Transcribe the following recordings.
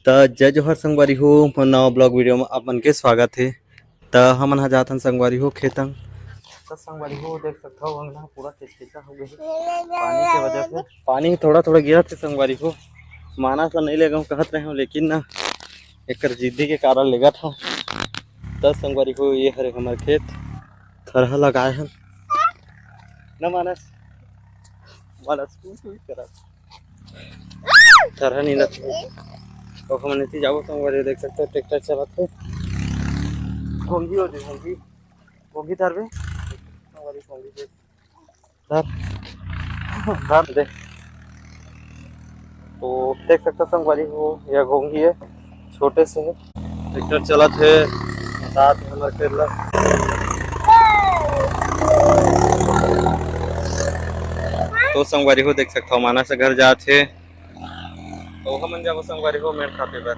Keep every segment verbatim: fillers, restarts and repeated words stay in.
त जय जोहार संगवारी हो, मोर नवा ब्लॉग वीडियो में आप मन के स्वागत हे। त हमन ह जाथन संगवारी हो खेतंग। त संगवारी हो, देख सकथव, अंगना पूरा किचकिचा हो गे हे। पानी के वजह से पानी थोड़ा थोड़ा गिरत हे संगवारी हो। मानस ला नइ लेगव कहत रहे हव, लेकिन ना, एकर जिद्दी के कारण लेगत हव। त संगवारी हो, ये हरे हमर खेत, थरहा लगाए हन ना मानस, मानस कुछ कुछ करत। थरहा नींदत हे। अउ हमन एती जाबो संगवारी, देख सकथव ट्रैक्टर चलत हे। घोंघी हो दे, घोंघी, घोंघी धरबे। संगवारी, घोंघी दे। धर, धर दे। तो देख सकथव संगवारी हो, ये घोंघी हे, छोटे से हे। ट्रैक्टर चलत हे, बतात हे हमर खेत ला। तो संगवारी हो, देख सकथव, मानस घर जात हे। तो हमन जाबो संगवारी हो, मेड़ खाते बर।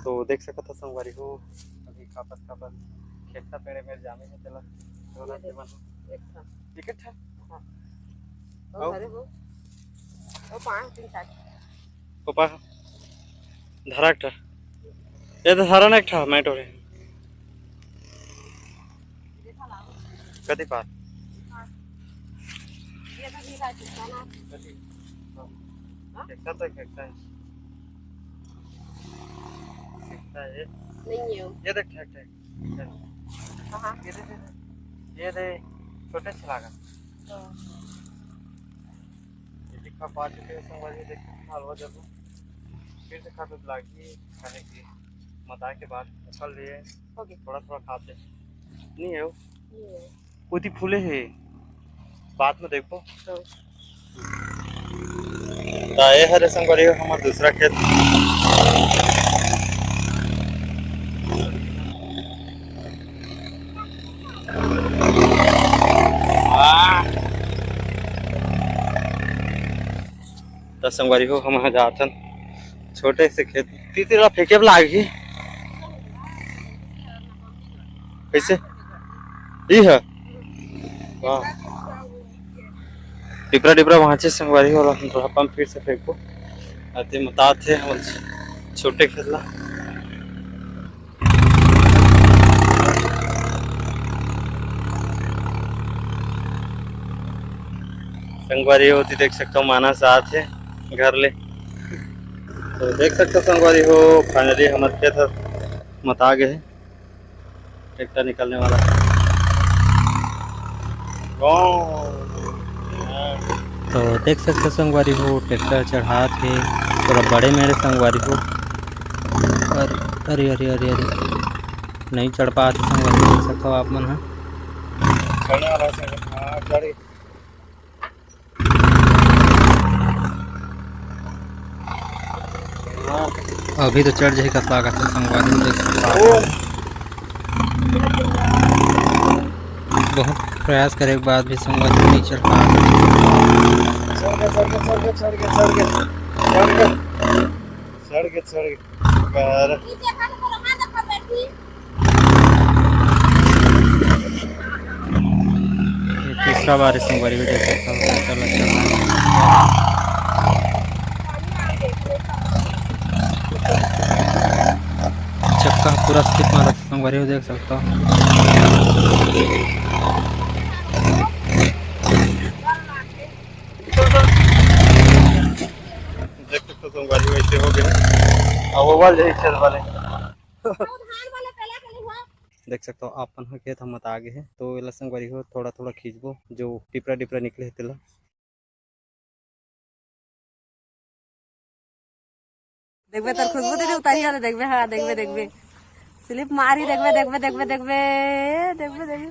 तो देख सकत हो संगवारी हो, अभी खापत खापत खेत का पेड़े मेर जामे हे तेला, दोनों ये के मन एक ठा। एक ठा? हाँ। अउ? अरे वो, वो पाँच दिन का। पापा, धरा एक ठा। ये तो धरा ना एक ठा, मैं टोरे। कति पार? कति? हाँ। हाँ? देखता तो, देखता है। देखता है। नहीं है वो। ये देख, ठेक, ठेक। हाँ, हाँ। ये दे, दे, दे। ये दे, छोटे से लागा। हाँ। ये दिखा पाँच रुपये संगवारी, देख, हलवा जब फिर से खाते लागही, खाने की मता के बाद कर लिए। ओके। थोड़ा थोड़ा खाते। नहीं है वो। नहीं है। ओती फूले हे, बाद में देखबो। हाँ। त ए हरे संगवारी हो हमर दूसरा खेत। हाँ। त संगवारी हो, हम ह जाथन छोटे से खेत, तीतिर ला फेंके ला लागही। कैसे? ई ह? वाह। टिपरा टिपरा वहाँ से संगवारी हो, हम थोड़ा पंप फिर से फेंकबो। अति मतात हे हमर छोटे खेत ला। संगवारी हो, ओती देख सकथव, मानस आत हे घर ले। तो देख सकथव संगवारी हो, finally हमर खेत ह मता गे हे। ट्रैक्टर निकलने वाला है। तो देख सकथव संगवारी हो, ट्रैक्टर चढ़ात हे, थोड़ा बड़े मेरे संगवारी हो। अरे, अरे, अरे, अरे, अरे, नहीं चढ़ पात हे संगवारी हो, देख सकथव आप मन ह। चढ़ने वाला है संगवारी, हाँ, चढ़ गए। अभी तो चढ़ जाही कस लागत हे संगवारी, देख सकथव। बहुत प्रयास करे के बाद भी संगवारी नहीं चढ़ पात। चढ़ गए, चढ़ गए, चढ़ गए, चढ़ गए, चढ़ गए। चढ़ गए, चढ़ गए। पर ये तीसरा बार संगवारी हो, देख सकथव, चल, चल। चक्का पूरा स्किप मारत हे संगवारी हो, देख सकथव। देख सकथव संगवारी हो, ऐसे हो गए। अब वो वाले खेत वाले। देख सकथव, अपन ह खेत ह मता गे हे, तो एला संगवारी हो थोड़ा थोड़ा खींचबो, जो टिपरा टिपरा निकले हे तेला। देखबे तोर खुशबू दीदी उतारी वाले, देखबे, हाँ, देखबे, देखबे। स्लिप मारी, देखबे, देखबे, देखबे, देखबे, देखबे, देखबे।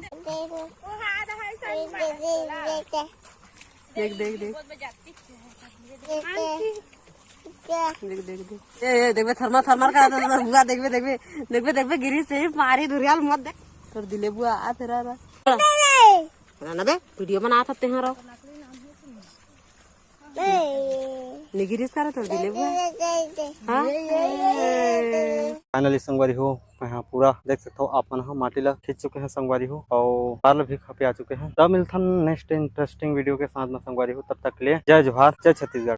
देख, देख, देख। देख, देख, देख। ए, ए, देखबे, थर्मल, थर्मल करा था, बुआ, देखबे, देखबे, देखबे, देखबे, गिरी से मारी धुरियाल मत देख। तोर दिले बुआ, आ, फेरा, आ। ना, ना बे, वीडियो बनात हते हैं रो। नहीं गिरीस करा तोर दिले बुआ। हाँ? Finally संगवारी हो, मैं ह पूरा देख सकथव, आप मन ह माटी ला खींच चुके हैं संगवारी हो, अउ पार ला भी खपे आ चुके हैं। तब मिलथन next interesting video के साथ में संगवारी हो, तब तक के लिए जय जोहार, जय छत्तीसगढ़।